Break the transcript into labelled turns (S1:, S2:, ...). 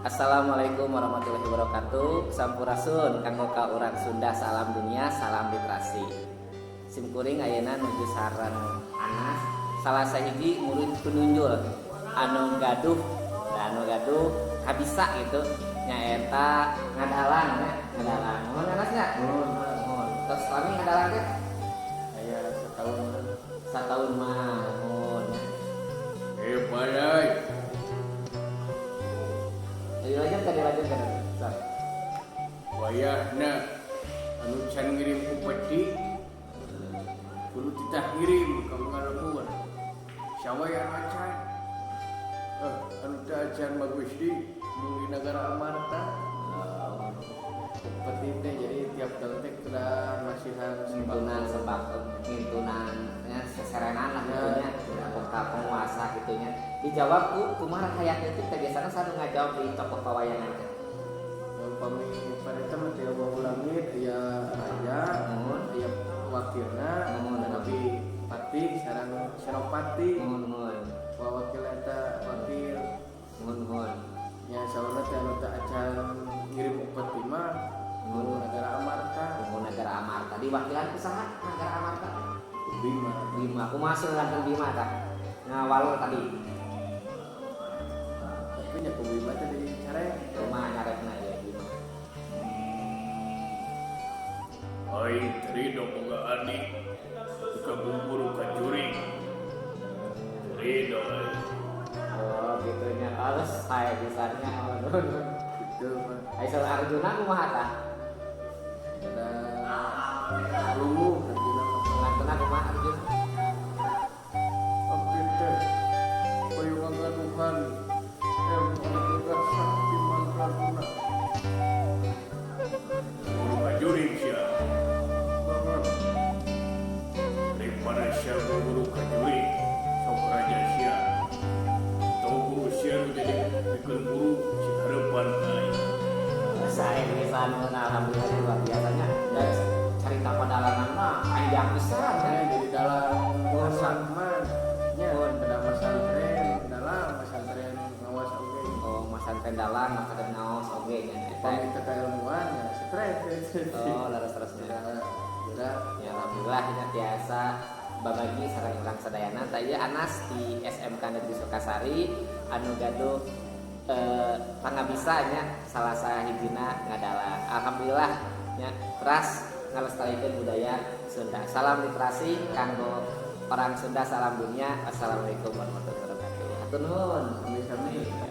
S1: Assalamualaikum warahmatullahi wabarakatuh. Sampurasun kanggo ka urang Sunda, salam dunia, salam literasi. Sim kuring ayeuna nuju sareng Anas, salah sahiji murid penunjul anu gaduh anu gaduh kabisa gitu, nyaeta ngadalang nya, ngadalang. Nuhun, Anas, nya. Nuhun. Terus lami ngadalang teh?
S2: Aya setahun.
S1: Setahun mah, nuhun.
S2: Eh, balai.
S1: Dilanjutkan, dilanjutkan. Sok.
S2: Wayahna anu can ngirim upeti kudu titah ngirim ka lembur. Saha anu acan? Eh, anu teu acan mah Gusti mung di nagara Amarta. Upeti teh jadi tiap tahun teh kudu masihan.
S1: Ngintunan sembako, ngintunan ya, seserenan lah gitu nya ka penguasa gitu nya. Dijawab ku kumaha hayat itu teh? Biasana sanu ngajawab di tokoh pawayangan teh?
S2: Yang pami pareta mah teh bau langit aya raja, aya wakilna, tapi patih sareng senopati.
S1: Nuhun, nuhun.
S2: Wa wakil eta wakil.
S1: Nuhun, nuhun.
S2: Nya, saurna teh anu teu acan ngirim upeti mah nu nagara Amarta.
S1: Nuhun, nagara Amarta. Diwakilan ku saha nagara Amarta?
S2: Bima.
S1: Bima. Kumaha ngaranna Bima tah? Ngawal tadi.
S2: Tapi nya ku Bima teh dicarek.
S1: Kumaha nyarekna ya Bima?
S3: Aing teu rido boga adik ka buburu ka jurig. Rido aing.
S1: Oh, gitu nya. Halus saya bisanya. Oh, nuhun.
S2: Gitu mah.
S1: Ai saur Arjuna kumaha tah?
S2: Ada lumuh Arjuna mah.
S1: Ngantuna kumaha Arjuna?
S2: Abdi teh hoyong ngagaduhan ilmu anu gagah sakti mandraguna.
S3: Buru ka jurig sia. Daripada sia buru ka jurig, sok raja sia. Tau guru sia nu jadi pikeun guru si hareupan ka aing.
S1: Saya bisa, nuhun, alhamdulillah, luar biasanya. Dan cerita pedalangan mah panjang pisan
S2: Ya,
S1: ya.
S2: jadi dalam sakman nya ada masantren dalam masantren ngawas oge.
S1: Oh, masantren dalang, masantren ngaos oge nya. Eta.
S2: Pami teu kailmuan ya stres.
S1: Oh, leres terusnya.
S2: Ya, berat.
S1: Ya, alhamdulillah nya tiasa babagi sareng urang sadayana. Tah, ieu Anas di SMK Negeri Sukasari anu gaduh pangabisa nya, salah sahijina ngadalang. Alhamdulillah nya, teras ngalestarikeun budaya Sunda. Salam literasi kanggo orang Sunda, salam dunia. Assalamualaikum warahmatullahi wabarakatuh. Hatur nuhun.
S2: Sami-sami.